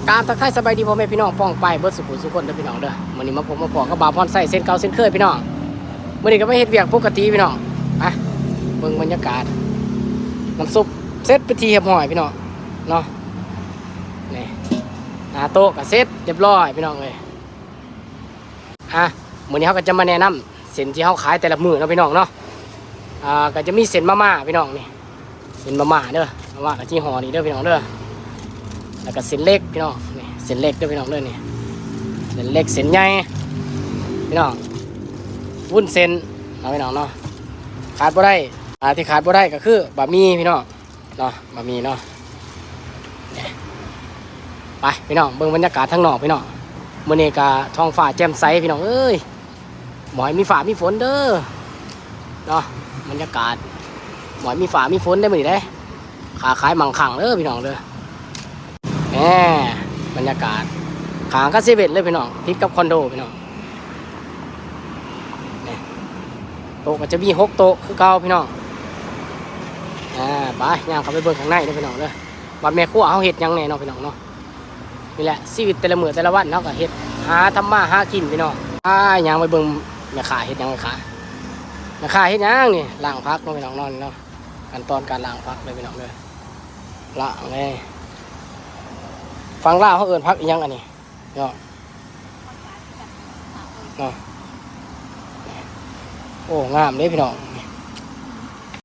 ກາບທັກທາຍສະບາຍດີພໍ່ແມ່ພີ່ນ້ອງປ້ອງປາຍເບິດສູ່ຜູ້ສູ່ຄົນເດີພີ່ນ້ອງເດີ. ມື້ນີ້ມາພົບມາພໍ້ກັບບ່າວພອນໄຊເຊັ່ນເກົ່າເຊັ່ນເຄີຍພີ່ນ້ອງ. ມື້ນີ້ກໍມາເຮັດວຽກປົກກະຕິພີ່ນ້ອງ. ມາເບິ່ງບັນຍາກາດນ້ຳຊຸບເສັດເປັນທີ່ຮຽບຮ້ອຍພີ່ນ້ອງເນາະ. ນີ້ ໜ້າໂຕະກໍເສັດຮຽບຮ້ອຍພີ່ນ້ອງເອີຍ. ອ່ະ ມື້ນີ້ເຮົາກໍຈະມາແນະນຳເສັ້ນທີ່ເຮົາຂາຍແຕ່ລະມື້ເນາະພີ່ນ້ອງເນາະ. ອ່າ ກໍຈະມີເສັ້ນມາມ່າພີ່ນ້ອງນີ້ ເສັ້ນມາມ່າເດີ ມາມ່າກໍຍີ່ຫໍ້ນີ້ເດີພີ່ນ້ອງເດີ. ແລ້ວກໍເສັ້ນເລັກພີ່ນ້ອງນີ້ ເສັ້ນເລັກເດີພີ່ນ້ອງເດີນີ້ ເສັ້ນເລັກເສັ້ນໃຫຍ່ພີ່ນ້ອງ ວຸ້ນເສັ້ນເນາະພີ່ນ້ອງເນາະ. ຂາດບໍ່ໄດ້ ອ່າ ທີ່ຂາດບໍ່ໄດ້ກໍຄືບະໝີ່ພີ່ນ້ອງ ເນາະ ບະໝີ່ເນາະ. ໄປພີ່ນ້ອງ ເບິ່ງບັນຍາກາດທາງນອກພີ່ນ້ອງ. ມື້ນີ້ກະທ້ອງຟ້າແຈ່ມໃສພີ່ນ້ອງເອີຍ ບໍ່ໃຫ້ມີຟ້າມີຝົນເດີເນາະ. ບັນຍາກາດບໍ່ໃຫ້ມີຟ້າມີຝົນເດ້ມື້ນີ້ເດ້ ຄ້າຂາຍມັ່ງຄັ່ງເດີພີ່ນ້ອງເດີ. ແໝ ບັນຍາກາດຂ້າງກັບເຊເວັ່ນເລີຍພີ່ນ້ອງ ຕິດກັບຄອນໂດພີ່ນ້ອງ. ນີ້ ໂຕະກໍຈະມີຫົກໂຕະຄືເກົ່າພີ່ນ້ອງ. ອ່າ ໄປ ຍ່າງເຂົ້າໄປເບິ່ງຂ້າງໃນເດີພີ່ນ້ອງເດີ ວ່າແມ່ຄົວເຮົາເຮັດຫຍັງແດ່ເນາະພີ່ນ້ອງເນາະ. ນີ້ແຫຼະຊີວິດແຕ່ລະມື້ແຕ່ລະວັນ ເຮົາກໍເຮັດຫາທຳມາຫາກິນພີ່ນ້ອງ. ໄປ ຍ່າງໄປເບິ່ງແມ່ຄ້າເຮັດຫຍັງ. ແມ່ຄ້າ ແມ່ຄ້າເຮັດຫຍັງນີ້? ລ້າງຜັກເນາະພີ່ນ້ອງເນາະ. ນີ້ເນາະ ຂັ້ນຕອນການລ້າງຜັກເດີພີ່ນ້ອງເດີ ລ້າງເລີຍ. ຝັ່ງລາວເຮົາເອີ້ນຜັກອີ່ຫຍັງອັນນີ້? ເນາະ ເນາະ. ໂອ້ ງາມເດ້ພີ່ນ້ອງ